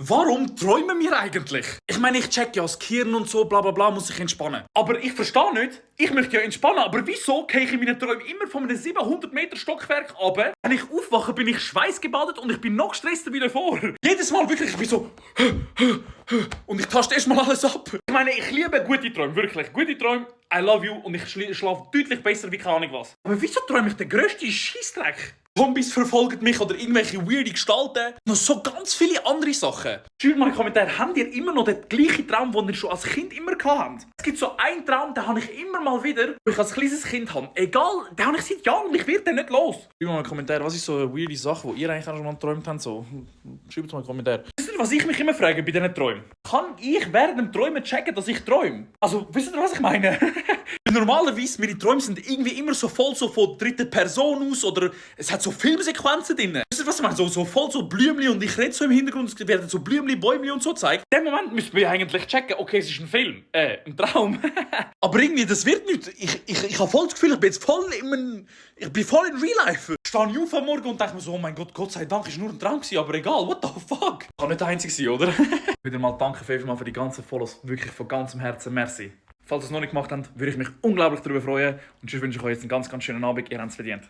Warum träumen wir eigentlich? Ich meine, ich check ja, das Gehirn und so, bla bla bla, muss sich entspannen. Aber ich verstehe nicht, ich möchte ja entspannen, aber wieso gehe ich in meinen Träumen immer von einem 700 Meter Stockwerk runter? Wenn ich aufwache, bin ich schweißgebadet und ich bin noch gestresster wie davor. Jedes Mal wirklich, ich bin so... Und ich taste erstmal alles ab. Ich meine, ich liebe gute Träume, wirklich. Gute Träume, I love you und ich schlafe deutlich besser wie keine Ahnung was. Aber wieso träume ich den grössten Scheissdreck? Zombies verfolgen mich oder irgendwelche weirde Gestalten. Noch so ganz viele andere Sachen. Schreibt mal in die Kommentare, habt ihr immer noch den gleichen Traum, den ihr schon als Kind immer hattet? Es gibt so einen Traum, den habe ich immer mal wieder, wo ich als kleines Kind habe. Egal, den habe ich seit Jahren und ich werde den nicht los. Schreibt mal in die Kommentare, was ist so eine weirde Sache, die ihr eigentlich auch schon mal geträumt habt? So. Schreibt es mal in die Kommentare. Wisst ihr, was ich mich immer frage bei diesen Träumen? Kann ich während dem Träumen checken, dass ich träume? Also, wisst ihr, was ich meine? Normalerweise, meine Träume sind irgendwie immer so voll so von dritter Person aus oder es hat so Filmsequenzen drin. Wisst ihr, was ich meine? So voll so Blümli und ich rede so im Hintergrund, es werden so Blümli, Bäumli und so gezeigt. In dem Moment müssen wir eigentlich checken, okay, es ist ein Film, ein Traum. Aber irgendwie, das wird nicht. Ich habe voll das Gefühl, ich bin jetzt voll ich bin voll in Real Life. Ich stehe auf am Morgen und denke mir so, oh mein Gott, Gott sei Dank, ist nur ein Traum gewesen, aber egal, what the fuck? Kann nicht der Einzige sein, oder? Wieder mal danke fünfmal für die ganzen Follows, wirklich von ganzem Herzen, merci. Falls ihr es noch nicht gemacht habt, würde ich mich unglaublich darüber freuen. Und sonst wünsche ich euch jetzt einen ganz, ganz schönen Abend. Ihr habt es verdient.